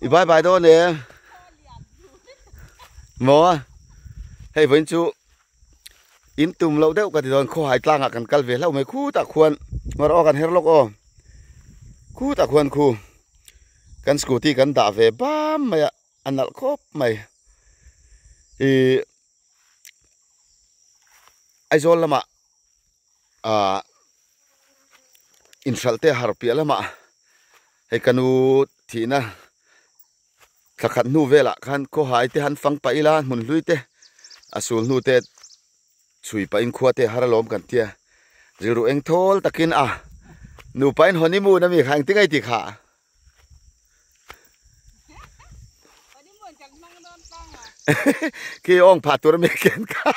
I bye bye dawn em? Maw? Hei vawiin chu in tum loh deuh ka ti dawn khawhai tlangah kan kal ve hlauh mai khutah khuan mar aw kan her lawk aw khutah khuan khu kan scooty kan dah ve bam mai a a nalh khawp mai ih Aizawl lamah ah inhralh te har piah lamah hei ka nu thihna thla khat hnu velah khan khawhai te han fang pah ila hmun hlui te a sul hnu te chhui pahin khua te har alawm kan tia rilru eng thawl takin a nupa in honeymoon ami kha engtin nge tih kha. Khi awng phah tur ami ken kha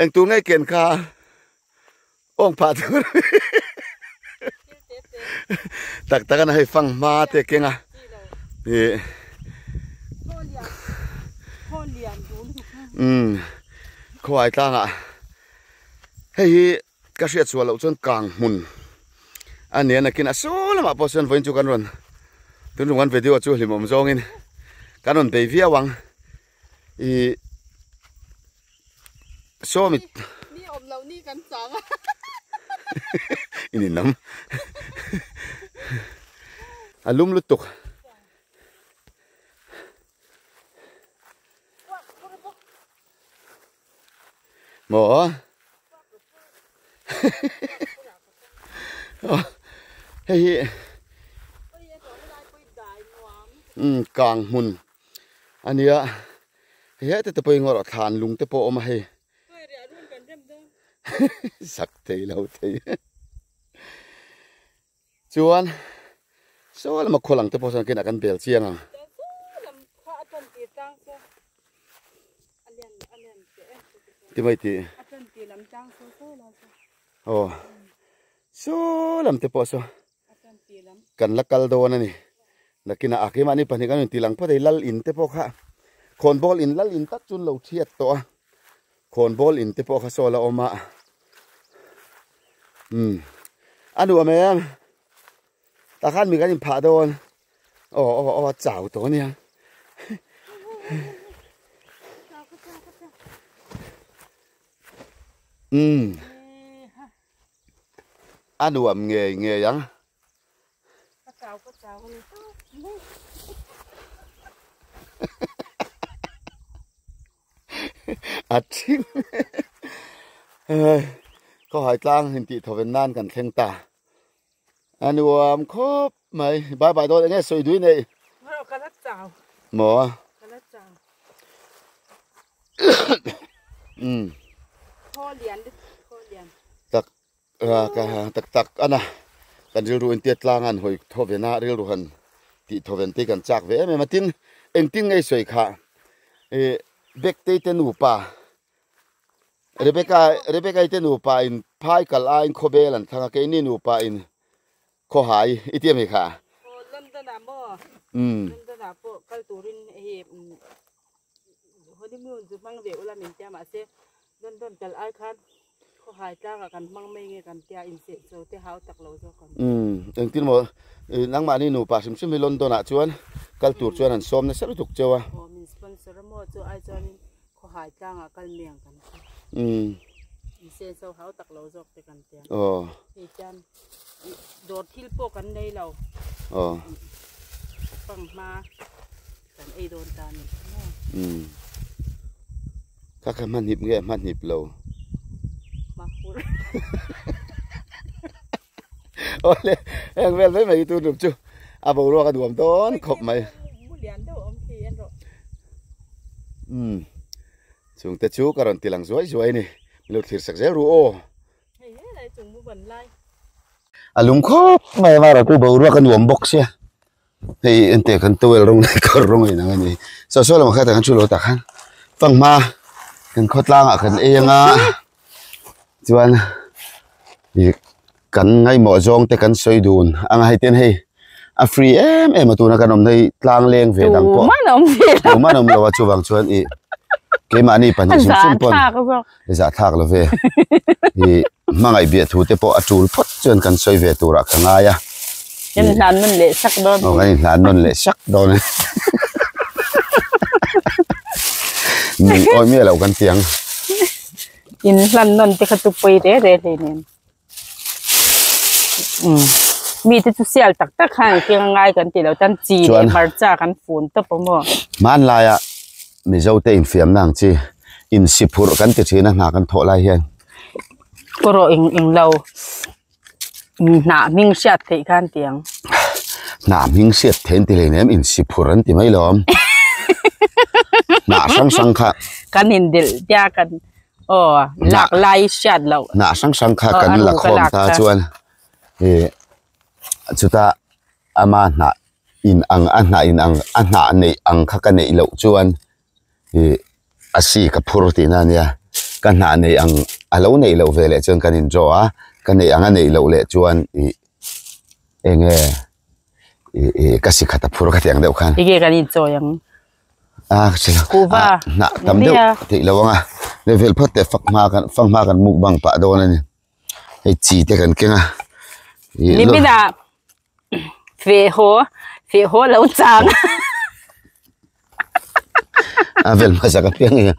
eng tur nge ken kha awng phah tur tak tak a hei fang hma te keng a ih umm khuai tlangah hei hi Ka hriat chhuah loh chuan kang hmun a nia nakin a saw lamah pawh chuan vawiin chu kan rawn tun tum kan video chu hlimawm zawngin kan rawn bei viau ang ih saw mi ni awm loh ni kan chang a in inam a lum lutuk. Maw? Hei hi umm kang hmun a nia hei hete te pawh hi ngaw rawh thlan lung te pawh a awm a hei sak thei lo thei Chuan saw lama khaw lang te pawh sawn kinah kan bel chiang ang. Ti mai tih. Aw saw lam te pawh saw kan la kal dawn a ni. Nakinah a keimahni pahnih kan rawn ti lang phawt a hei lal in te pawh kha khawnbawl in lal in tak chu an lo thiat tawh a. Khawnbawl in te pawh kha saw la awm a. Umm a nuam em tah khan mi kan inphah dawn aw aw aw a chau tawh ania umm a nuam ngei ngei ang. A thing khawhai tlang in tih thaw ven nan kan thleng ta a nuam khawp mai bye bye dawn enge sawi dui nei maw um tak tak tak ana kan rilru in tiat tlang an hawi thaw ven a rilru han tih thaw ven te kan chak ve em em a tin engtin nge sawi kha ih Bektei te nupa Rebecca Rebecca te nupa in phai kal aiin khawbel an thlang a keini nupa in khawhai i ti ami kha Aw London ah maw London ah pawh kal turin hei honeymoon chu hmang ve ula min tia mahse London kal ai khan Khawhai tlangah kan hmang mai nge kan tia inseh cho te hau tak lo zawk ang. Umm engtin maw nangmahni nupa hrim hrim hi London ah chuan kal tur chuan an sawm nasa lutuk cheu a. Aw min sponsor a maw chu ai chuanin khawhai tlangah kal mai ang kan tia. Umm. Inseh cho hau tak lo zawk te kan tia. Aw. Hei chuan dawr thil pawh kan nei lo. Aw. Panghma kan ei dawn ta a ni maw. Umm. Kha kha hmanhip nge hmanhip lo. Awle heng vel mai mai hi tun tum chu a boruak a nuam dawn khawp mai. Umm chung te chu ka rawn ti lang zuai zuai a ni min lo thlir sak zel ru aw. A lung khawp mai a mara chu boruak a nuam bawk sia. Hei ente kan towel rawng leh kawr rawng a inang a ni saw saw lamah kha tah khan thu lo tah khan fanghma kan khawtlang ah kan ei anga chuan ih kan ngaihmawh zawng te kan sawi dun anga hei ten hei a free em em a tuna kan awmna hi tlang leng ve dang pawh tuman awm lo a chuvang chuan ih keimahni pahnih hrim hrim pawn zahthlak lo ve ih hmangaih biah thu te pawh a tul phawt chuan kan sawi ve turah ka ngai a. Kan inhlan nawn leh sak dawn. Aw kan inhlan nawn leh sak dawn a ni. Min awi miah loh kan ti ang. Inhlan nawn te kha chu pawi re re hlei nen. Umm mi te chu sial tak tak khan an keng a ngai kan tih loh tan chi leh hmarcha kan fun tawp a maw. Hmanlaia Mizo te infiamna ang chi insiphurh kan ti thin a hna kan thawh lai hian. Kaw rawh eng eng lo. Hnah hming hriat theih khan ti ang. Hnah hming hriat theih an ti hlei nem insi phur an ti mai lawm. Hnah hrang hrang kha. Kan indelh tia kan aw lak lai hriat loh. Hnah hrang hrang kha kan la khawm ta chuan ih chutah ama hnah in ang a hnah in ang a hnah neih ang kha ka neih loh chuan ih a si ka phur tihna a nia ka hnah neih ang a lo neih loh ve leh chuan kan in draw a ka neih ang a neih loh leh chuan ih eng nge ih ih ka si khat a phur ka tih ang deuh khan enge kan in chawi ang a kuhva hnah tam deuh tih lo ang a level phawt teh fak hma kan fak hma kan mukbang pah dawn a ni hei chi te kan keng a ih niminah Feh haw, feh haw lo chang. A vel hmasa ka piang i.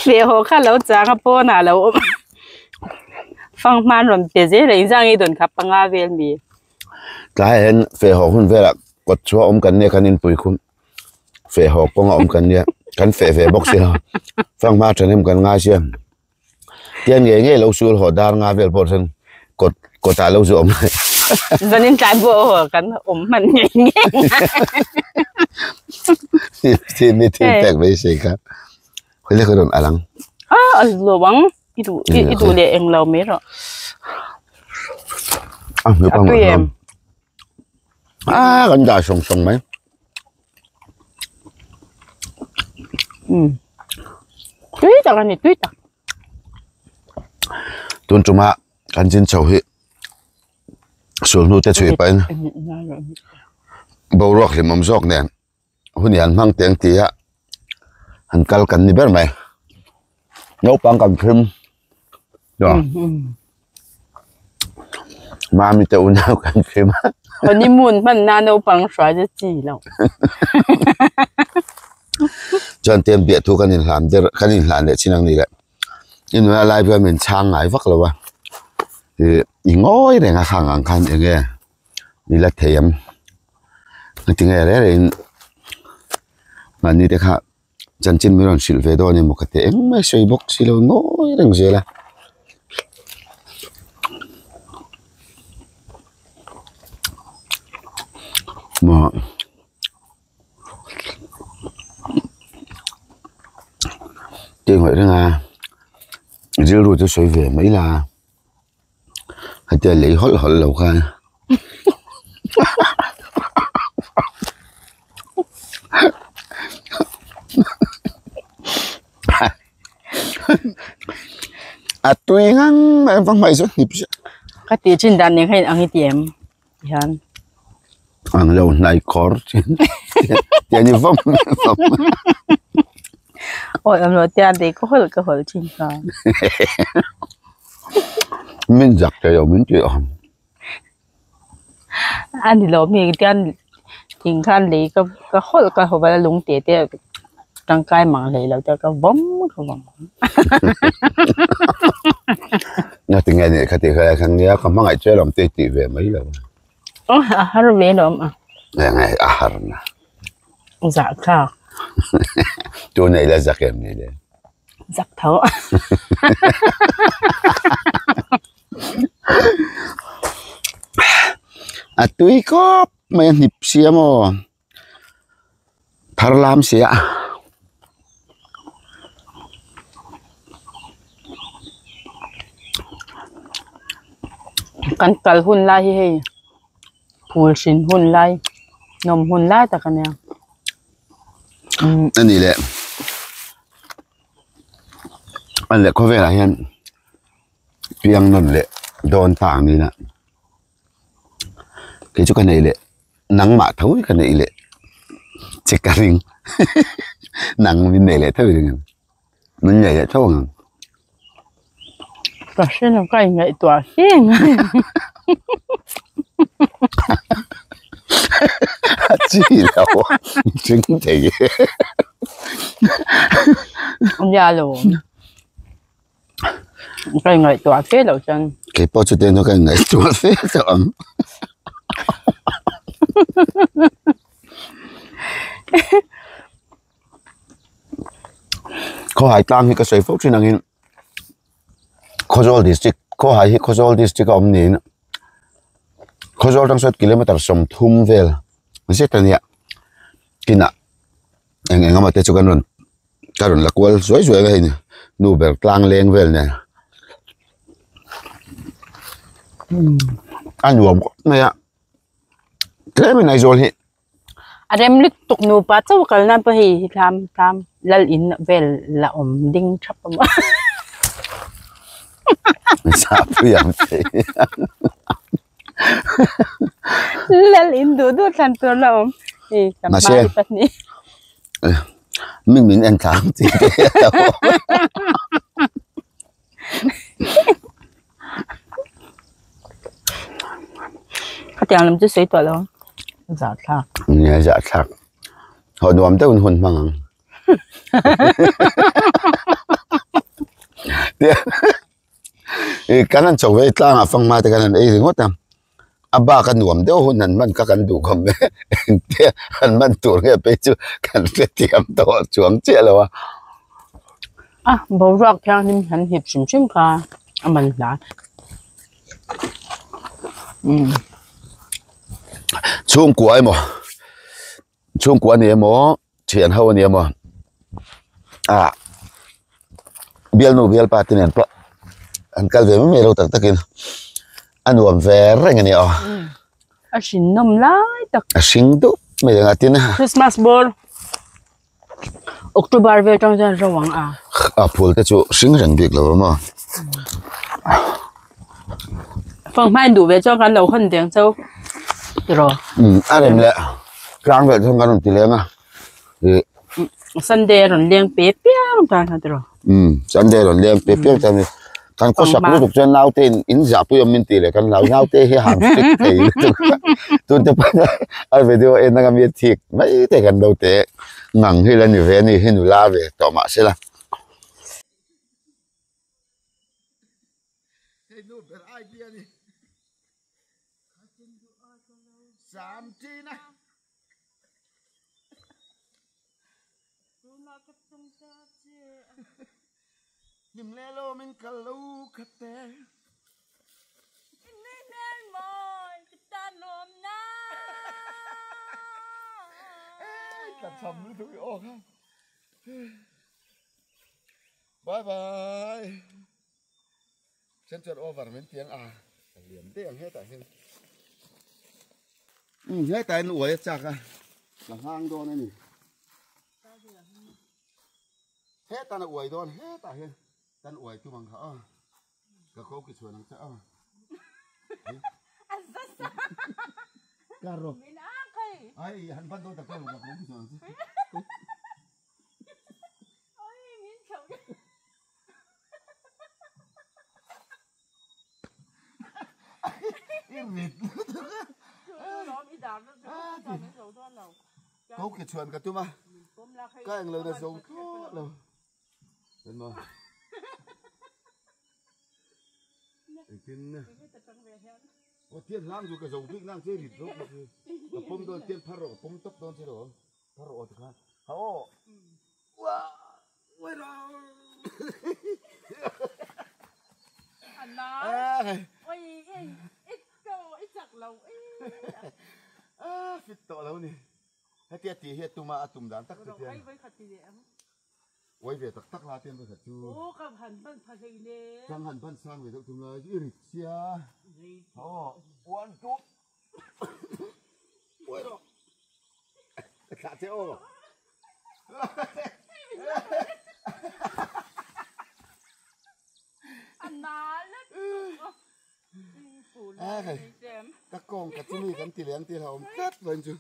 Feh haw kha lo chang a pawnah lo awm. Fang hman rawn pe zel a inzang i dawn kha panga vel mi. Tlai ah hian feh haw hun velah kawt chhuah awm kan nia kan inpui khum. Feh haw kawng a awm kan nia kan feh ve bawk sia. Fang hma ṭhahnem kan ngai sia. Tiang ngei ngei lo sul haw dar nga vel pawh chuan kawt kawtah lo zu awm mai. Zanin tlai pawh haw kan awm hman ngei ngei. Thil mi thil pek mai sei kha. Khawi lek a rawn al ang. A al lo ang. I duh i duh leh eng lo mai rawh. A hnu pang tui em. A kan dah sawng sawng mai. Um tui tak a ni tui tak. Tun tuma kan chin chho hi sulhnu te chhui pahin boruak hlimawm zawk nen hun hi an hmang teng ti a han kal kan ni ber mai naupang kan thim mami te unau kan thim a honeymoon hman na naupang hruai chu chi lo chuan tiang biah thu kan inhlan der kan inhlan leh chin ang ni le i nuna lai pawh hian min chhang ngai vak lo a ih i ngawi reng a khang ang khan eng nge I la thei ang engtinge reng rengin mahni te kha chanchin min rawn hrilh ve dawn emaw ka ti engmah sawi bawk si lo ngawi reng zel a. Maw tih ngawih reng a rilru chu sawi ve mai la. Hetia lei hawlh hawlh lo khan a tui ngang mai a vang hmai chu hnip chiah. Ka tih thin dan nen khan ang i ti em hian. Ang lo hnai kawr thin tiang i vawm vawm. Awi awm lo tia dei ka hawlh ka hawlh thin kha. Min zak thei lo min tih awm. A ni lo mi tian thing khan lei ka ka hawlh ka hawlh a lung te te tangkai mang hlei lo te ka vawm ka vawm. Nga tinge nih kha tih kha khan nia ka hmangaih che lawm te tih ve mai lo. Aw a har ve lawm a. Eng nge a har na. Zah thlak. Tu nei la zak em ni le. Zak tho. A tui khawp mai a hnip sia maw. Thar lam sia. Kan kal hun lai hi hei phul hrin hun lai nawm hun lai tak a nia. A ni leh a leh khawvelah hian piang nawn leh dawn ta ang nina kei chu ka nei leh nangmah tho hi ka neih leh che ka ring nang min neih leh tho i ring ang min neih leh tho ang. Ka hre lo ka inngaihtuah hle ngai. A chi lo thing thei Nia lo. Ka ingaihtuah fe loh chuan. Kei pawh chu teno ka ingaihtuah fe tawh ang. Khawhai tlang hi ka sawi fo thin angin Khawzawl district Khawhai hi Khawzawl district a awm niin Khawzawl atang sawn kilometer 30 vel zet a nia kinah eng eng emaw te chu kan rawn ka rawn la kual zuai zuai a hei nu ber tlang leng vel nen a nuam khawp mai a tlemin Aizawl hi. A rem lutuk nupa chauh a kal nan pawh hei hi thlam thlam lal in vel la awm ding thap a maw. Zahpui ang che. Lal in duh duh thlan tur la awm hei kan hma hi pahnih. Min min en thla ang tih te a lo awm. Khatiang lam chu sawi tawh lo zahthlak. Nia zahthlak. Haw nuam deuhin hun hmang ang. Kan han chho ve tlangah fanghma te kan han ei ringawt a. A bak a nuam deuh hun han hman kha kan duh khawp mai engtia han hman tur nge phei chu kan hrethiam tawh chuang chiah lo a. A boruak thianghlim han hip hrim hrim kha a man hla. Umm. Chhungkua emaw chhungkua a ni emaw thian ho a ni emaw ah bialnu bialpa te nen pawh an kal ve mai mai lo tak takin a nuam ve reng a ni aw. A hrin nawm lai tak. A hring dup mai ang a tin a. Christmas ball October vel tang chuan ro ang a. A phul te chu hring reng bik lo maw. Fanghma in duh ve chuan kan lo hawn deng chau tiraw. Umm a rem leh tlang vel chuan kan rawn ti leng a ih. Sunday a rawn leng pe piang tan kha tiraw. Umm Sunday a rawn leng pe piang tan kan khawsak lutuk chuan naute in in zahpui awm min tih leh kan hlau naute hi han fik thei lutuk tun te pawh a video en anga mi a thik mai te kan lo te ngang hi la ni ve a ni hi nula ve tawh mahse la. Hei nu ber idea a ni. Samtina. Hlim leh lo min kal lo khat te. Ka cham lutuk i aw kha. Bye bye. Center over min tiang a ka liam deuh ang hetah hian. Um hetah hian uai a chak a ka nghang dawn a ni. Hetan a uai dawn hetah hian kan uai tum ang kha a ka ko ki chhuan ang che a. Karo. Ai han ban dawn tak ka ko ki chhuan ang che. Ko ki chhuan ka tum a ka englo na zo thlawt lo enmaw engtin aw tian hlang chu ka zo bik nang che rit zawk ka pawm dawn tian phar rawh ka pawm tawp dawn che lo phar rawh aw tikhan ha aw Fit tawh lo ni. Hetia tih hi a tum a, a tum dan tak chu tiang. Uai ve tak tak la tiang pakhat chu. Chang han ban sang ve deuh tum lai i rit sia. Aw, one two. Uai rawh. Ka thlah che aw. Ka kawng ka chumi kan ti leh ang tih hlauhawm tlat vawiin chu.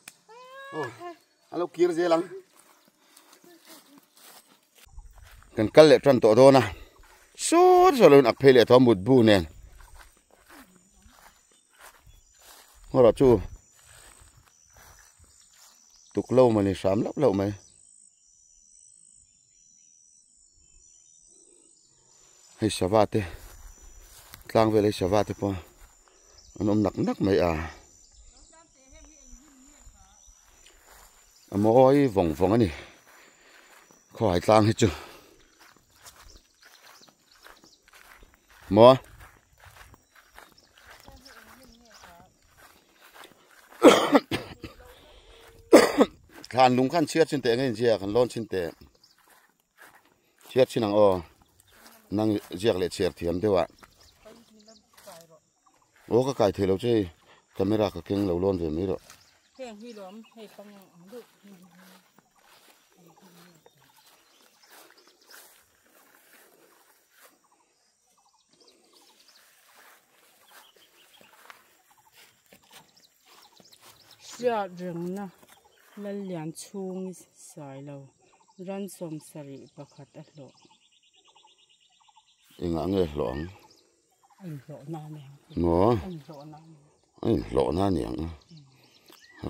Aw a lo kir zel ang. Kan kal leh tan tawh dawn a. Sawt sawt lo in ak phei leh tawh a mutbu nen. Ngawrah chu tuk lo mawni hram loh loh mai. Hei sava te tlang vel hei sava te pawh an awm nak nak mai a. A mawi vawng vawng a ni khawhai tlang hi chu. Maw? Thlan lung khan chhiar chin teh nge inziak an lawn chin teh. Chhiar chin ang aw. Nang ziak leh chhiar thiam deuh ah. Aw ka kai thei lo che hei camera ka keng lo lawn ve mai rawh. Heng hi lawm hei pang ang deuh. Hriat rengna Lallian chhungi sai lo ran sawmsarih pakhat a hlawh. Engah nge hlawh ang? A inhlawh na a ni ang. Maw? A inhlawh na a ni. A inhlawh na a ni ang.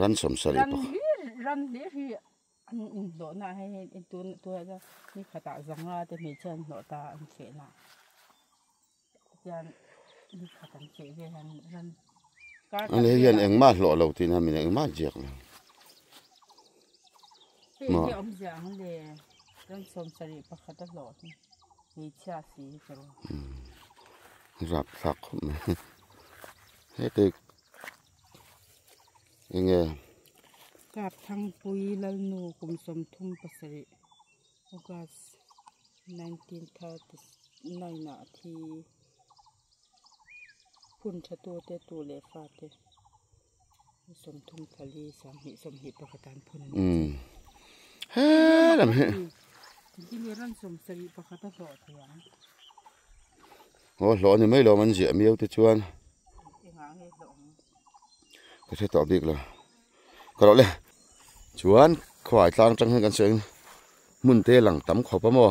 Ran sawmsarih pakhat. Ran hlir hi An inhlawhna ah hian hei tun tunah chuan ni khatah zanga te hmeichhia an hlawh ta an fehna tihian ni khat an feh vel hian ran kar An hei hian engmah hlawh lo tihna min engmah ziak lo. Hei hi awmzia ang le ran sawmsarih pakhat a hlawh hi hmeichhia si hi chu. Rap thlak khawp mai. Heti Enge? Kap Thangpui Lalnu kum 37 August 1939 ah a thi. Phun tha tute tu leh fate 34 20 21 an phun a ni. Umm he lam hi. Engtin nge ran 71 a hlawh thei ang? Aw hlawh a ni mai lo an ziah miau te chuan. Engah nge hlawh ang? Ka hre tawh bik lo. Ka rawh le. Chuan khuai tlang atang hian kan sawi ang hmun te lang tam khawp a maw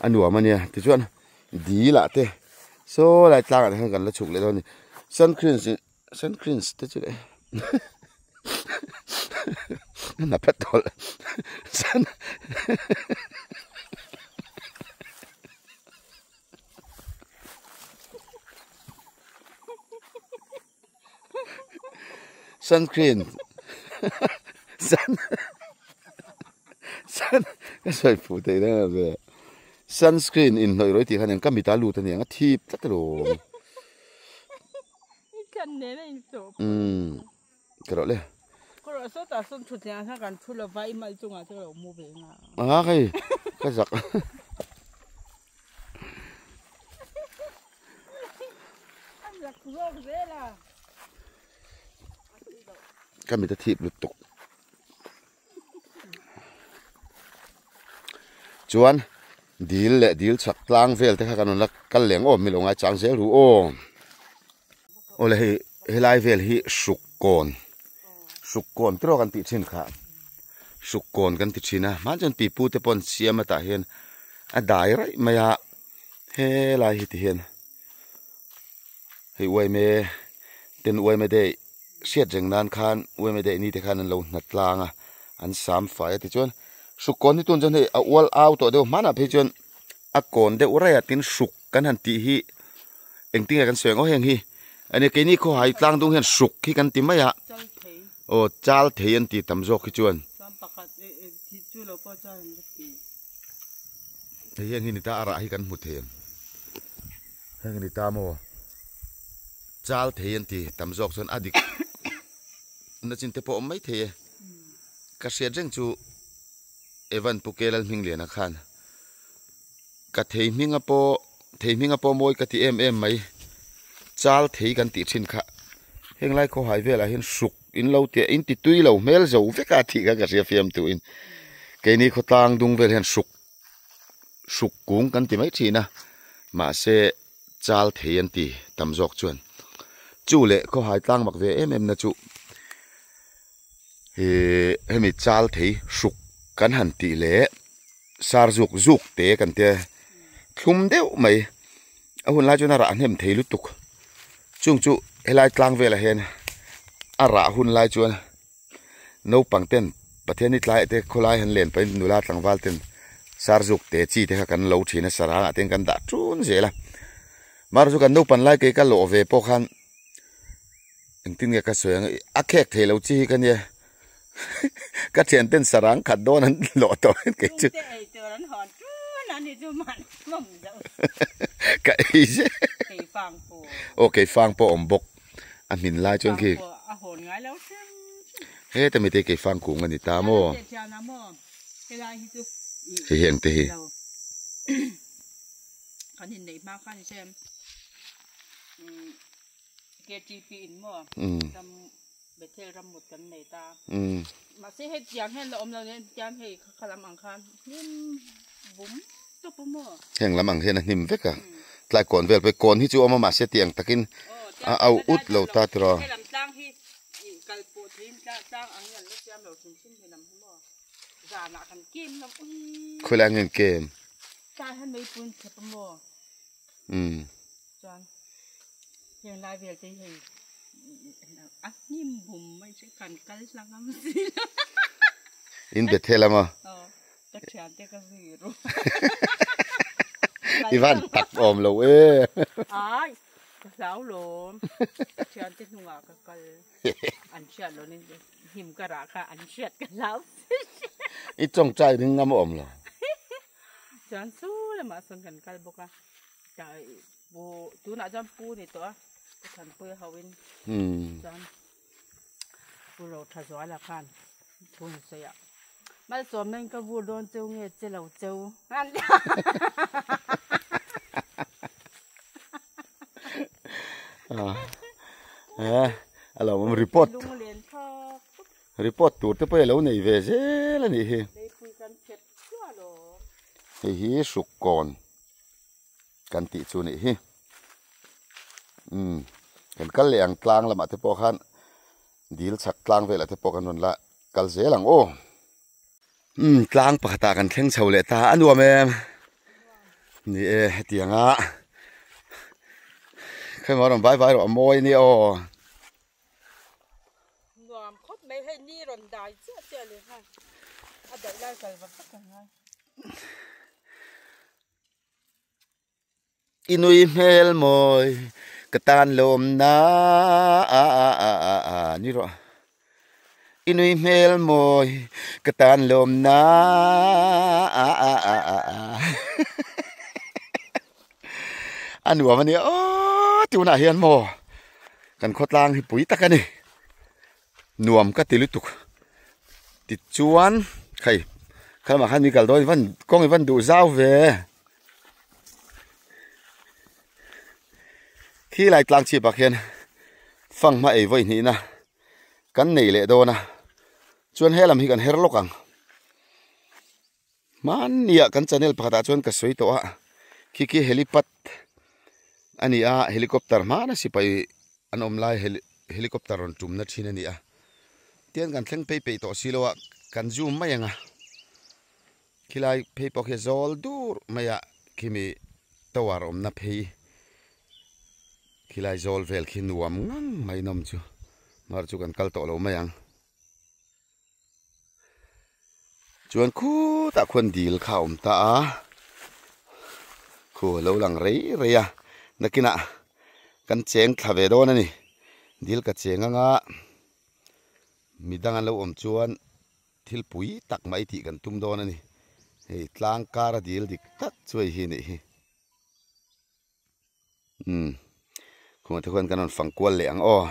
a nuam a nia tichuan dil ah te saw lai tlang ah te hian kan la chhuk leh dawn a ni suncream suncream te chu leh na phet tawlh sun Sunscreen sun sun ka sawi fuh theih reng a ve sunscreen inhnawih rawih tih khan eng ka mit a lut a niang a thip tlat alawm umm ka rawh le a hei ka zak. Ka mit a thip lutuk. Chuan dil leh dil chhak tlang vel te kha kan rawn la kal leng awm mi lo ngai chang zel ru aw. Awle hei helai vel hi hruk kawn hruk kawn te rawh kan tih thin kha hruk kawn kan ti thin a hmanah chuan pipu te pawh an siam a tah hian a dai raih mai a helai hi ti hian hei uaime ten uaime dei hriat reng nan khan uaime dei ni te khan an lo hna tlang a an sam fai a tichuan hruk kawn hi tun chuan hei a ual au tawh deuh hmanah phei chuan a kawn deuh raih a tin hruk kan han tih hi engtin nge kan sawi ang aw heng hi ani keini khawhai tlang dung hian hruk hi kan ti mai a aw chal thei an ti tam zawk hi chuan hei heng hi ni ta a rah hi kan hmu thei ang heng hi ni ta maw chal thei an ti tam zawk chuan a dik na chin te pawh a awm mai thei e ka hriat reng chu Evan Pu Kelal Hmingliana khan. Ka thei hminga pawh thei hminga pawh mawi ka ti em em mai chal thei kan tih thin kha heng lai khawhai velah hian hruk in lo teh in ti tui lo hmel zo vek a tih kha ka hria fiam tuhin keini khawtlang dung vel hian hruk hruk kung kan ti mai thin a mahse chal thei an ti tam zawk chuan chu leh khawhai tlang mak ve em em na chu Ihh hemi chal thei hruk kan han tih leh sar zuk zuk te kan tia thlum deuh mai a hun lai chuan a rah hnem thei lutuk chung chu helai tlang velah hian. A rah hun lai chuan naupang ten Pathian hi tlaiah te khawlai han len pahin nula tlangval ten sarzuk te chi te kha kan lo thin a sarangah te kan dah tun zel a. Mar chu kan naupan lai kei ka lawh ve pawh khan engtin nge ka sawi ang a khek thei lo chi hi ka nia ka thian ten sarang khat dawn an lawh tawh kei chu ka ei zel aw keifang pawh a awm bawk. A hmin lai chuan khi heta mite keifang kung a ni ta maw hei hi engte hi Heng lam ang hian a hnim vek a, tlai kawn vel pawh hi kawn hi chu a awm a mahse tiang takin a au ut lo ta tiraw. Khawilai ang hian kem. Umm. In Bethel a maw? Ka thian te ka zui ru. I van tak awm lo e. Ai, ka hlau lawm. Ka thian te hnungah ka kal. An hriat lo nin hnim ka rah kha an hriat ka hlau si. I tawngtai ring ngam awm lo. Chuan chu lamah sawn kan kal bawk a. Pu tunah chuan pu ni tawh a. Ka thanpui ho in. Chuan Pu Rothazuala khan thu in sawi a, Malsawmna in ka vur dawn cheu nge che lo cheu an ti a. A lo awm report report tur te pawh i lo nei ve zel a nih hi. Hei hi hruk kawn kan tih chu nih hi. Umm kan kal leh ang tlang lamah te pawh khan dil chhak tlang velah te pawh kan rawn la kal zel ang aw. Umm tlang pakhatah kan thleng chho leh ta a nuam em ni e hetiang a khawi maw rawn vai vai rawh a mawi a nia aw. Nuam khawp mai hei ni rawn dai chiah chiah leh nghal a daih lai kal vak vak ang ngai. I nui hmel mawi ka tan lawmna a a a a a ni rawh I nui hmel mawi ka tan lawmna a a a a a a nuam a nia aw tunah hian maw kan khawtlang hi pui tak a ni nuam ka ti lutuk tichuan hei khalamah khan mi kal dawn i van kawng i van duh zau ve khi lai tlang chhip ah khian fanghma ei vawi hnihna kan nei leh dawn a chuan helam hi kan her lawk ang hmanni ah kan channel pakhat ah chuan ka sawi tawh a khi khi helipad a ni a helicopter hmana sipai an awm lai helicopter rawn tum na thin a ni a tian kan thleng phei peih tawh si lo a kan zoom mai ang a khilai phei pawh khi a zawl dur mai a khimi tower awmna phei khilai zawl vel khi nuam ngang mai nawm chu mar chu kan kal tawh lo mai ang. Chuan khutah khuan dil kha a awm ta a, khu a lo lang rei rei a, nakinah kan cheng thla ve dawn a ni, dil ka cheng anga midang an lo awm chuan thil pui tak mai tih kan tum dawn a ni, hei tlang kara dil dik tak chu hei hi a nih hi. Umm khumah te khuan kan rawn fang kual leh ang aw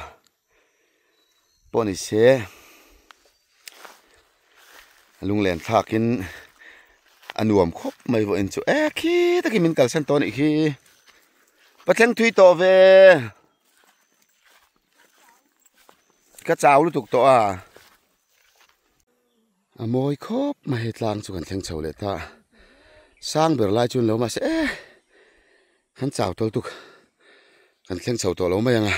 pawh ni se lunglen thlakin a nuam khawp mai vawiin chu e khi takin min kalsan tawh a nih khi pathleng thui tawh ve ka chau lutuk tawh a a mawi khawp mai hei tlang chu kan thleng chho leh ta sang ber lai chu an lo mahse e kan chau tawl tuk kan thleng chho tawh lo mai ang a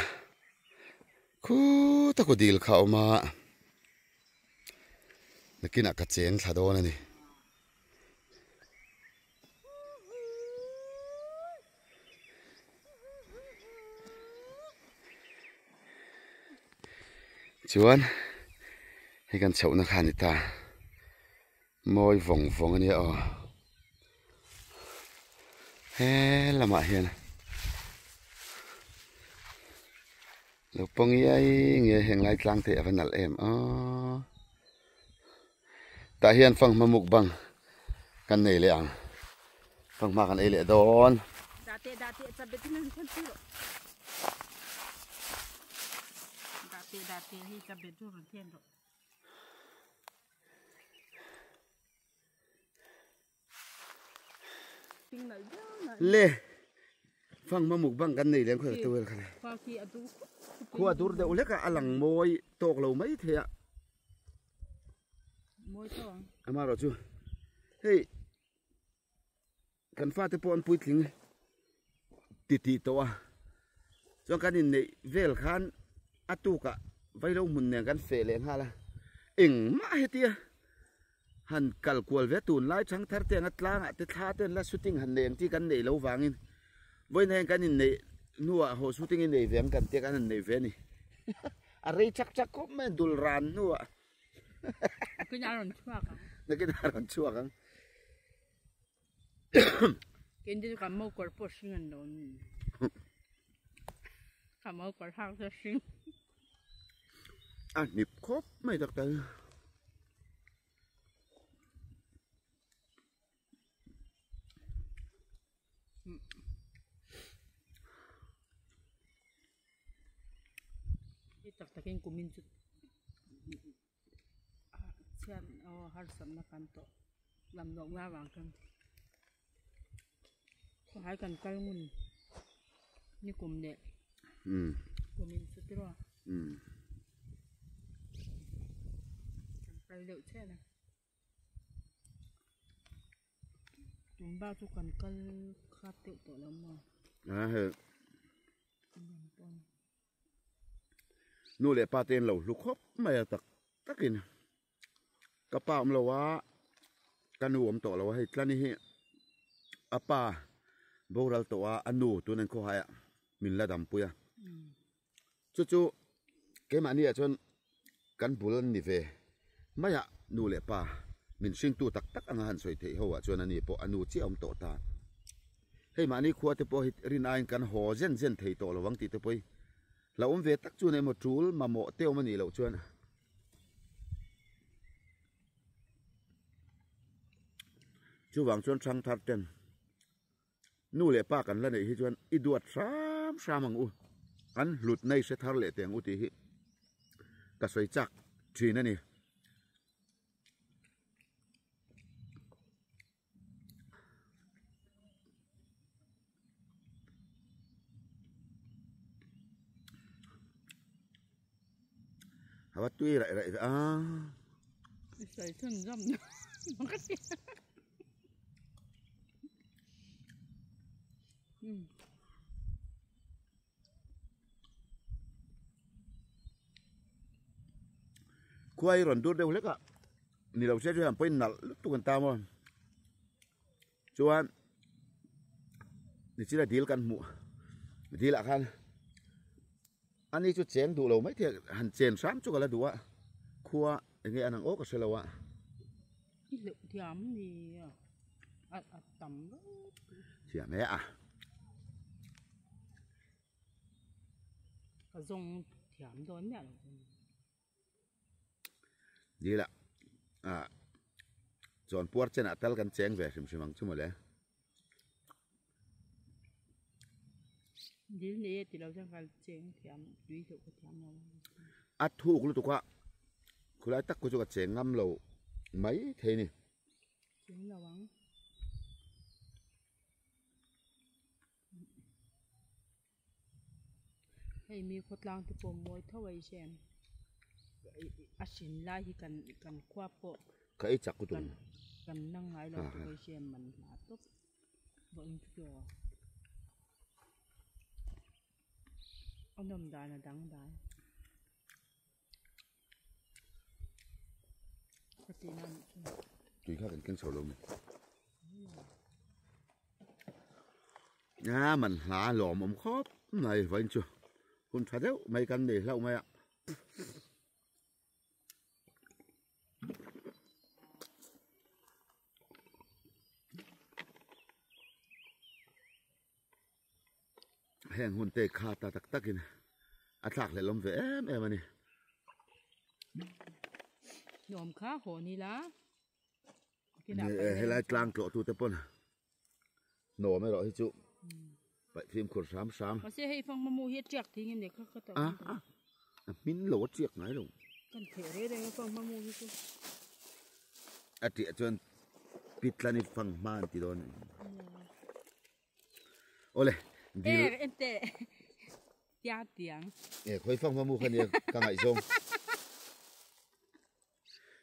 khuta ku dil kha a awm a nakinah ka cheng thla dawn a ni. Chuan hei kan chhohna kha a ni ta. Mawi vawng vawng a nia aw. He lamah hian lo pawng iai nge heng lai tlang te a va nalh em aw. Tah hian fanghma mukbang kan nei leh ang. Fanghma kan ei leh dawn. Le fanghma mukbang kan nei leh ang khawi ka towel kha le. Khua dur deuh hlek a a lang mawi tawk lo mai thei a. Amaherawh chu hei kan fate pawh an puitling titih tawh a chuan kan inneih vel khan a tukah vailo hmun nen kan feh leh nghal a engmah hetia han kal kual ve tunlai chang thar te anga tlangah te thla te an la shooting han nei ang chi kan neih loh vangin vawiin hian kan inneih hnuah haw shooting i nei ve ang kan tia kan han nei ve a ni. A rei chak chak khawp mai a dul ran hnuah. Nakin a rawn chhuak ang. Nakin a rawn chhuak ang. Keini chu kan mo kawr pawh hring an lo ni. Ka mo kawr hak chu hring. A hnip khawp mai tak tak. Hei tak takin kumin chu chhiat aw harsatna kan tawh lam loh ngai vang khan khawhai kan kal ngun ni kum leh kumin chu tiraw kan kal deuh chiah a. Tun bak chu kan kal khat deuh tawh lo maw? A hei. Nu leh pa te an lo hlu khawp mai a tak takin ka pa awm lo a ka nu awm tawh lo a hei tlani hi a pa boral tawh a a nu tun an khawhai ah min la dampui a Chu chu keimahni ah chuan kan bul an ni ve mai a, nu leh pa min hringtu tak tak anga han sawi theih ho ah chuan ani pawh a nu chiah awm tawh ta. Hei mahni khua te pawh hi rin aiin kan haw zen zen thei tawh lo ang tih te pawh hi hlauhawm ve tak chuan emaw tul mamawh te awm a nih loh chuan chuvang chuan thangthar ten Nu leh pa kan la neih hi chuan i duat hram hram ang u, an hlut nei hre thar leh teh ang u tih hi ka sawi chak thin a ni. A va tui raih raih ve a. I sawi chhun zawm ka ti. Khua hi rawn dur deuh hlek a ni lo se chu hian pawhin nalh lutuk an tam a chuan nichina dil kan hmuh dil ah khan ani chu cheng duh lo mai thei a han chen hram chu ka la duh a khua eng nge an ang aw ka hre lo a. I hleuh thiam ni a a tam rawp. Thiam e a. Ka zawng thiam dawn miah lo. Dil ah ah chuan puar chenah tal kan cheng ve hrim hrim ang chu mawle. Dil nei e tilo chuan ka cheng thiam tui deuh ka thiam lo. A thuk lutuk a khulai tak khu chu ka cheng ngam lo mai thei ni. Cheng lo ang. Hei mi khawtlang te pawh mawi tho a i a hrin lai hi kan kan khua pawh Ka ei chak lutuk. Kan nang ngai lo chu ka i hriat man hla tawp vawiin chu aw a nawm dan a dang dai ka tih na nih chu. Tui kha kan keng chho lo mi. A man hla lawm awm khawp mai vawiin chu hun tha deuh mai kan nei hlauh mai a. Heng hun te kha ta tak takin a thlak hlelawm ve em em a ni. Nuam kha haw ni la. Helai tlang tlawh tu te pawn nuam erawh hi chu paih fimkhur hram hram. Mahse hei fang mamu hi a tiak thei nge kha kha ta. A a a hmin lo a tiak ngai lo. Kan theh rei reng a fang mamu hi chu. A tiah chuan pitlani fang hma an ti dawn. Ole dil. E ente tia tiang. E khoi fang mamu kha nia ka ngai zawng.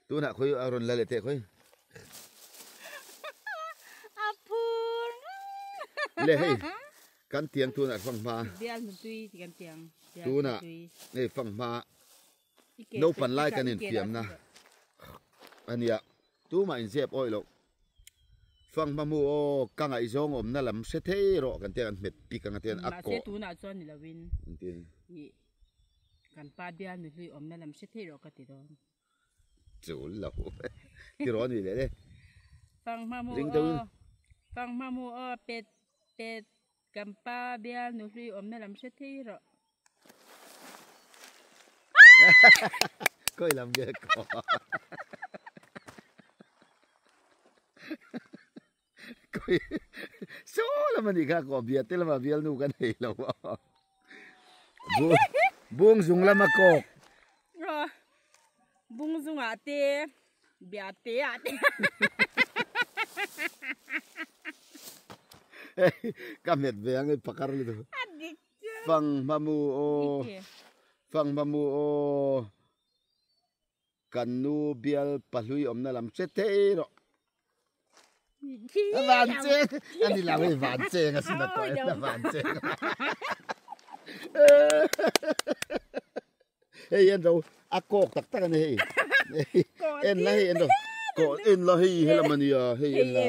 Tunah khoi a rawn la leh teh khoi. A phur. Le hei kan tiang tunah fang hma. Bial nu tui ti kan tiang. Tunah hei fang hma naupan lai kan infiamna ania tumah inzep awih loh. Fang hma mu aw ka ngaihzawng awmna lam hre thei rawh kan tia kan hmet pik ang a tian a kawh. Mahse tunah chuan ni lovin kan pa bial nu hlui awmna lam hre thei rawh ka ti dawn. Chul lo ti rawh a ni leh le. Fang hma mu aw fang hma mu aw pet pet kan pa bial nu hlui awmna lam hre thei rawh. Khawi lam nge kaw. Khawi saw lam a nih kha kaw bia te lama bialnu ka nei lo a. Bung zung lama kawk. Bung zungah te bia te ah te. Ka hmet ve ang i pakar lutuk. A dik Fang hmamu aw, fang hmamu aw, kan nu bial pahlui awmna lam hre thei rawh. Van cheng, a ni lo hei van cheng a sin a tawh em a van cheng. Hei en ro, a kawk tak tak a ni hei. En la hei en ro, kawh en la hei helam a nia hei en la.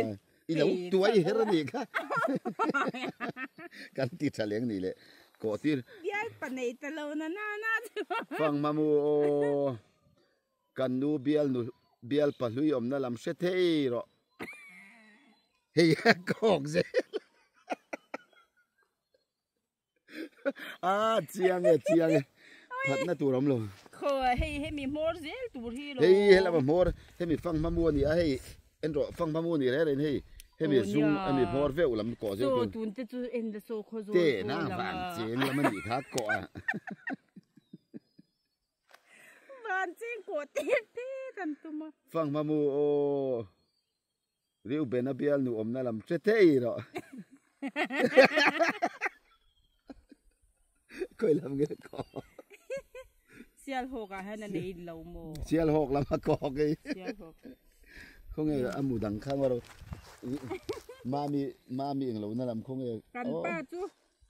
I lo tuai her a nih kha. Kan ti tha leng nih leh kawh tir. Bial pa nei ta lo na na na chu. Fang mamu aw kan nu bial nu bial pa hlui awmna lam hre thei rawh. Hei a kawk zel. A chiang e chiang e phatna tur awm lo. Khaw hei hemi hmawr zel tur hi lo. Hei helama hmawr hemi fang hmamu a ni a hei en rawh fang hmamu a ni reng reng hei hemi zung hemi hmawr veuh lam kawh zel tur. Tun te chu en la saw khaw zawl te na van cheng lam a nih kha kawh a. Van cheng kawh te te kan tum a. Fang hmamu aw. Reuben a bial nu awmna lam hre thei rawh. Khawi lam nge kaw? Sialhawk ah hian a nei lo maw? Sialhawk lam a kawk ei. Sialhawk. Khawnge a mu dang kha maw? Mami mami eng lo na lam khawnge. Kan pa chu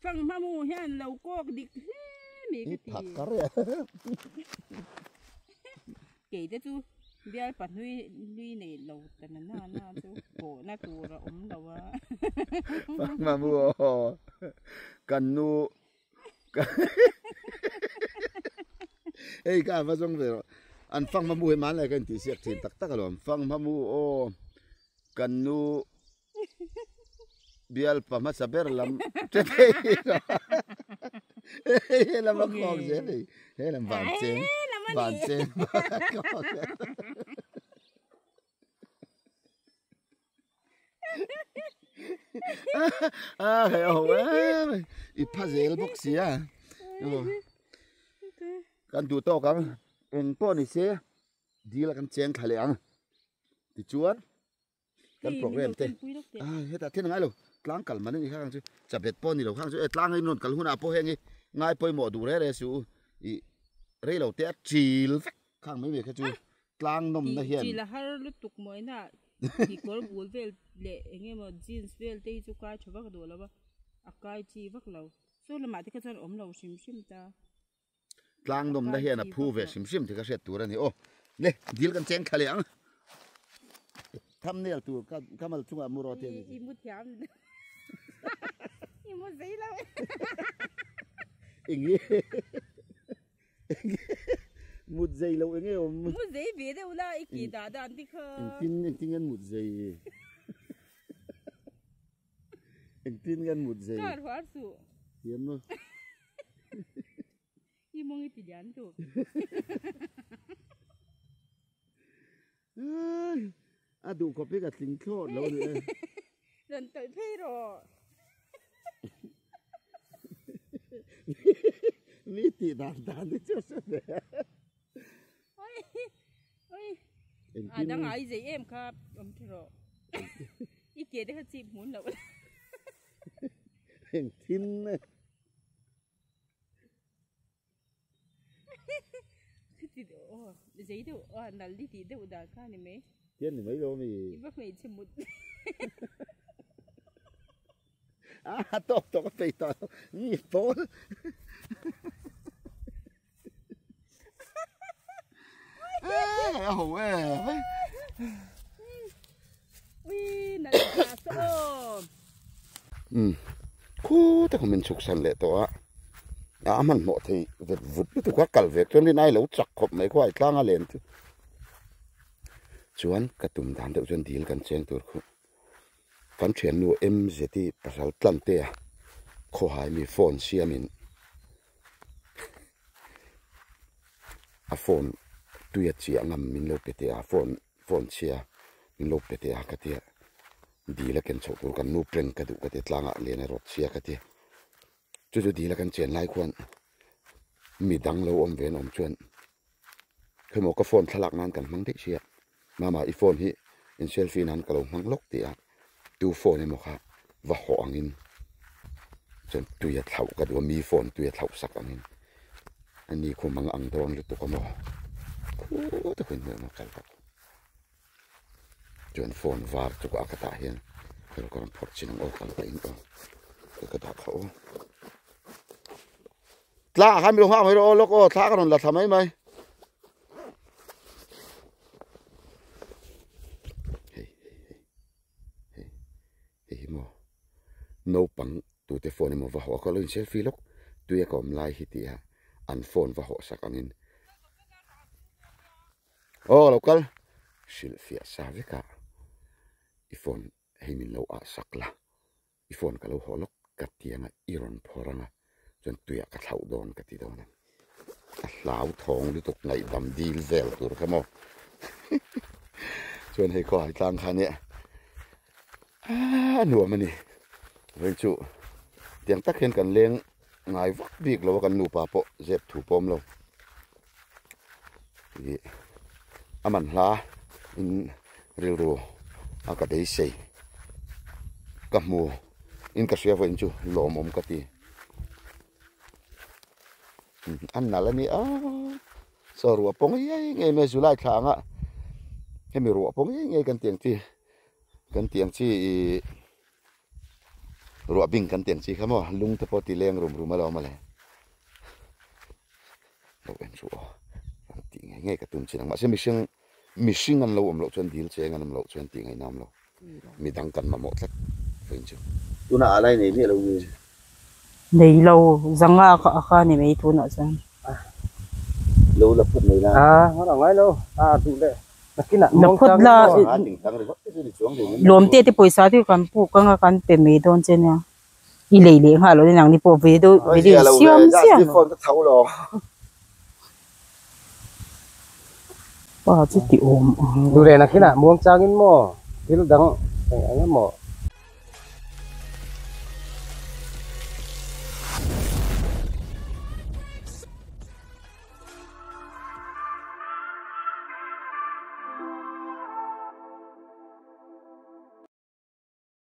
fang hmamu hian lo kawk dik hle mai ka ti. I phak kar e. Kei te chu bial pahnui hlui nei lo ta na na na chu pawhna tur a awm lo a. Mamu aw kan nu hei ka va zawng ve rawh an fang mamu hi hmanlai ka intih siak thin tak tak alawm fang mamu aw kan nu Bial pa hmasa ber lam che thei he lam a khawk zel hei he lam van cheng van cheng a hei a ho em i pha zel bawk sia kan duh tawk ang eng pawh ni se dil a kan cheng thla leh ang tichuan kan program te a hetah thil ngai lo tlang kal man ani kha kang chu chabet pawh ni lo khang chu e tlang in rawn kal hunah pawh heng hi ngai pawimawh duh reh reh suh u ih rei lo te a chil vek khang mai mai kha chu tlang nawmna hian chil a har lutuk maw ina kekawr bul vel leh eng emaw jeans vel te hi chu kai tha vak duh lo a a kai chi vak lo saw lamah te kha chuan awm lo hrim hrim ta. Tlang nawmna hian a phu ve hrim hrim tih ka hriat tur a ni aw. Le, dil kan cheng thla leh ang. Thumbnail tur ka ka mal chungah mu rawh tih a ni. I mu thiam. I mu zei lo. Enge enge mut zei lo enge awm. Mu zei ve deuh la i ki dah dan te kha. Engtin engtin nge an mut zei. Engtin nge an mut zei. Kar huar suh. Tian maw? I mawng i ti lian tuk. A duh khawp hi ka tling thlawt lo a ni e. Rawn tawlh phei rawh. Mi tih dan dan te chu a hre ve. Oi oi a dang ah i zei em kha awm thi rawh. I ke te kha chip hmun loh. Engtin e. Khiti aw zei deuh aw nal i tih deuh dan kha ni mai. Tian ni mai lo mi. I va hmeichhe mut. A tawk tawk a peih tawh lo mi pawl. A ho e. Ui nal ta saw. Umm khu tak min chhuk san leh tawh a, a hmanhmawh thei vet vut lutuk a, kal ve chuan rin ai lo chak khawp mai khaw ai tlang a len chu chuan ka tum dan deuh chuan dil kan cheng tur khu kan thiannu MZT pasal Tlantea khawhai mi phone siamin a phone tuia chiah ngam min lo pe teh a phone phone chhia min lo pe teh a ka tia dil a ken chhoh tur kan nu prank ka duh ka ti tlangah len a rawt chhia ka ti chu chu dil a kan chen lai khuan mi dang lo awm ve an awm chuan khawmaw ka phone thlalak nan kan hmang daih sia mama i phone hi in selfie nan ka lo hmang lawk tih a tu phone emaw kha va hawh angin chuan tui a thlauh ka duh a mi phone tui a thlauh sak angin ani khu mang ang dawn lutuk a maw khu takin hmuh emaw kal bawk chuan phone var chu a ka tah hian ka rawn phawrh chin ang aw kal pah in aw ka dah kha aw tla ah khan mi lo nghak mai rawh aw lawk aw thla ka rawn la thla mai mai hei hei hei hei hei hi maw naupang tute phone emaw va hawh a ka lo in selfie lawk tui a ka awm lai hi tih a an phone va hawh sak angin aw lo kal hrilh fiah sa vek a i phone hei min lo ah sak la i phone ka lo haw lawk ka ti anga i rawn phawrh anga chuan tuiah ka thlauh dawn ka ti dawn a ni a hlau thawng lutuk ngaihdam dil vel tur kha maw chuan hei khawhai tlang kha nia a nuam a ni vawiin chu tiang tak hian kan leng ngai vak bik lo a kan nupa pawh zep thu pawm lo ih a man hla in rilru a ka beisei ka hmu in ka hria vawiin chu lawmawm ka ti an nalh a ni a saw ruah pawng ngei ngei mai July thla anga hemi ruah pawng ngei ngei kan tih ang chi kan tih ang chi ih Ruah bing kan tih ang chi kha maw lung te pawh ti leng rum rum alawm ale lo en chu aw an tih ngei ngei ka tum chin ang mahse mihring mihring an lo awm loh chuan dil cheng an awm loh chuan tih ngaih na awm lo midang kan mamawh tlat vawiin chu. Tunah a lai nei miah lo nge? Nei lo, zanga ka a kha ni mai tunah chuan. Lo la phut mai la. A, a ngai lo, a duh leh. La phawt la lawm te te pawisa te kan puk anga kan pe mai dawn che nia i lei leh nghal lo nang ni pawh video video siam siam pa chu ti awm ang duh leh nakhinah muang changin maw thil dang eng eng emaw.